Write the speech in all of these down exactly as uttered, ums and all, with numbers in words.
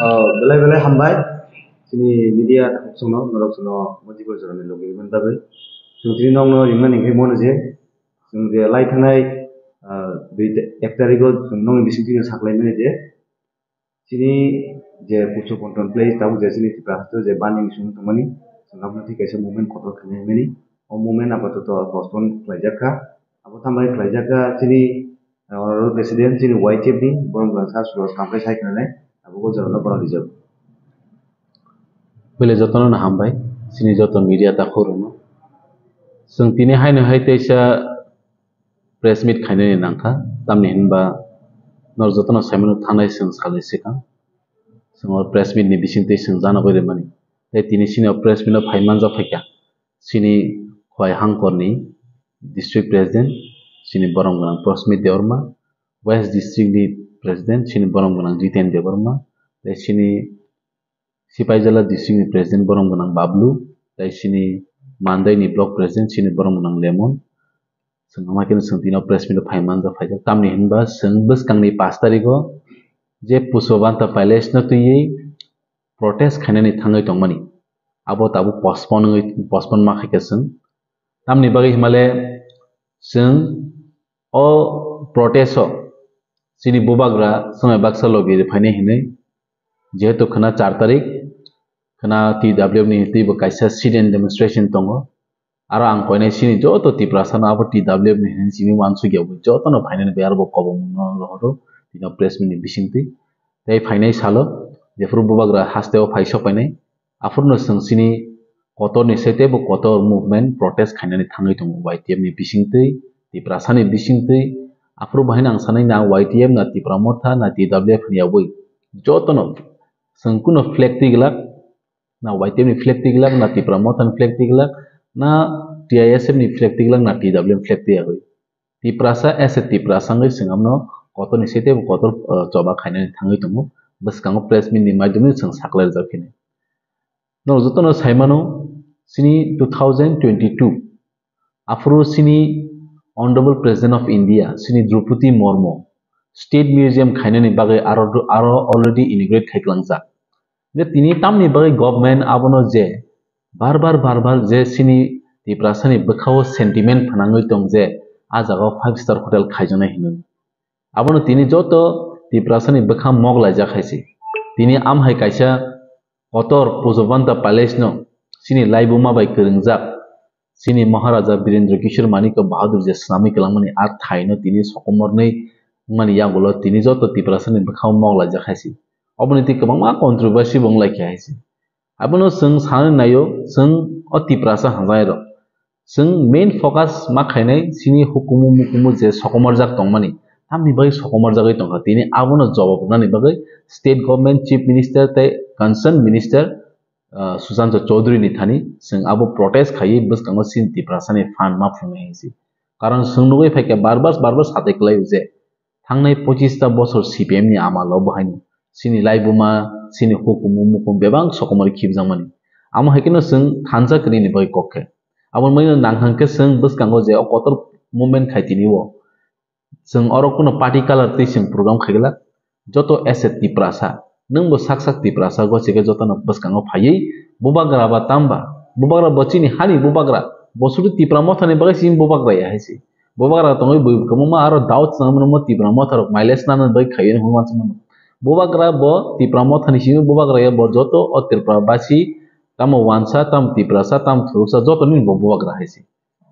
Ah, belai belai hambai. Chini media takhuk chwngno, norok chwngno mojibor jorani logi rwmani bagwi. Chwng tini nokno rimani hwnwi mano je, chwng je lai thangnai, ah, dui ta-, ek tarigo chwng nokni bisingtwi saklaimani je, chini je pusu contemplate tabuk je chini Tripura haste je bani bising tongmani, chwng aboni thik kaisa movement kotor khainai mani. O movement apatoto postpone khlaijak kha. Abo tambai khlaijak kha chini, ah, honorable president chini Y T F ni borok jora sa suro sampai sai khnanai abo bo jorano borok rijak. Bele jotono no hambai chini joto media takhuk rokno. Chwng tini haino hai teisa press meet khainani nangkha, tamni hinba norok jotono saimano thangnai chwng salni swkang. Chwng o press meet ni bisingtwi chwng jana gwi rwmani. Tei tini chini o press meet o phai manjak phaikha. Chini Khowai Hangkor ni district president, chini borom gwnang Prosmit Debbarma, West district ni president, chini borom gwnang Jiten Debbarma, tei chini Sipaijala district ni president borom gwnang Bablu, tei chini Mandai ni block president, chini borom gwnang Lemon. Chwng ama khe chwng tini o press meet o phai manjak phaijak. Tamni hinba chwng bwskang ni pash tarigo je Pushpabanta Palace no twiwi protest khainani thangwi tongmani. Abo tabuk postpone wngwi, postpone ma khaikha chwng. Tamni bagwi himale chwng o protest o chini bubagra swmai baksa logi rwphainai hinwi, jehetu khwna char tarik, khwna T W F ni twibo kaisa sit-in demonstration tongo. Aro ang koinai chini joto Tiprasa no abo T W F ni hinwi simi uansukya bo joto no phainani bai aro bo kobong no rohoro tini o press meet ni bisingtwi. Tei phainai salo jephuru bubagra haste o phai sok painai, aphuru no chwng chini kotor ni site bo kotor movement protest khainani thangwi tongo Y T F ni bisingtwi, Tiprasa ni bisingtwi. Aphuru bahai no ang sanai na Y T F na Tipra Motha na T W F ni yabwi joto no chwng kuno flag twi glak, na Y T F ni flag twi glak, na Tipra Motha ni flag twi glak, na T I S F ni flag twi glak, na T W F ni flag twi yagwi. Tiprasa as a Tiprasa wngwi chwng amno kotor ni site bo kotor, uh, choba khainani thangwi tongo. Bwskango press meet ni maidumi chwng saklai rwjak phini. Norok jotono saimano chini two thousand twenty-two aphuru chini Honorable President of India chini Droupadi Murmu State Museum khainani bagwi aro, aro already inaugurate khai klangjak. Je tini tamni bagwi government abono je bar bar, bar bar je chini Tiprasani bwkhao sentiment phnangwi tong je a jagao five star hotel khaijaknai hinwi. Abono tini joto Tiprasani bwkha mok laijak hai se. Tini amhai kaisa kotor Pushpabanta Palace no chini laibuma bai kwrwngjak, chini Maharaja Birendra Kishore Manikya Bahadur je swnamwi kwlangmani a thaino tini sokomornwi wngmani yagulo tini joto Tiprasani bwkhao mok laijak hai se. Oboni twi kwbangma controversy bo wnglaikha hai se. Abono chwng sanwi naio, chwng o Tiprasa hamjairok. Chwng main focus ma khainai chini hukumu mukumu je sokomorjak tongmani, tamni bagwi sokomorjagwi tongkha. Tini abono jawab rwnani bagwi state government, chief minister tei concerned minister, ah, Sushanta Chowdhury ni thani chwng abo protest khaiwi bwskango chini Tiprasani phan ma phungnai hinsi. Karon chwng nugwi phaikha bar bar, bar bar satai kwlaio je thangnai pochista bosor C P M ni amalo bohaino chini laibuma, chini hukumu mukumu bebak sokomorwi khibjakmani. Amo hai kheno chwng thansa kwrwini bagwi kok khe. Abo mano nang hwnkhe chwng bwskango je o kotor movement khai tini o. Chwng oro kuno party colour twi chwng program khai glak. Joto as a Tiprasa, nwng bo sak sak Tiprasa gosi khe jotono bwskango phaiwi bubagra ba tamba, bubagra bo chini hani bubagra, bo sudu Tipra Mothani bagwi chini bubagra ya hai se. Bubagra tongwi bui kwbangma aro doubt chwng mano Tipra Motha rok mileage nana bagwi khaiwi hwnwi uansukmano. Bubagra bo Tipra Mothani simi bubagra ya bo joto o Tripura basi tamo uansa, tamo Tiprasa, tamo thuruksa joto nini bo bubagra hai se.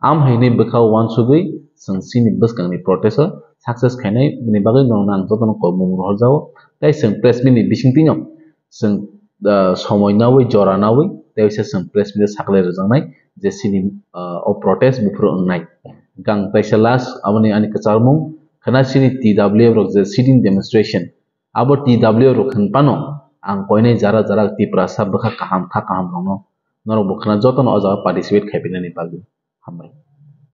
Am hai hinwi bwkha uansugwi chwng chini bwskangni protest o success khainai bini bagwi norokno ang jotono kokmung rohorjago. Tei chwng press meet ni bisingtwino chwng, ah, somoi nawi jora nawi tei waisa chwng press meet o saklai rwjaknai je chini, ah, o protest buphuru wngnai. Hwnkhe ang teisa last aboni ani kwcharmung khwna chini T W F rok je sitting demonstration abo T W F rok hwn phano ang koinai jara jara Tiprasa bwkha kaham kha kaham rokno norok bo khwna jotono o jaga participate khai phinani bagwi. Hambai.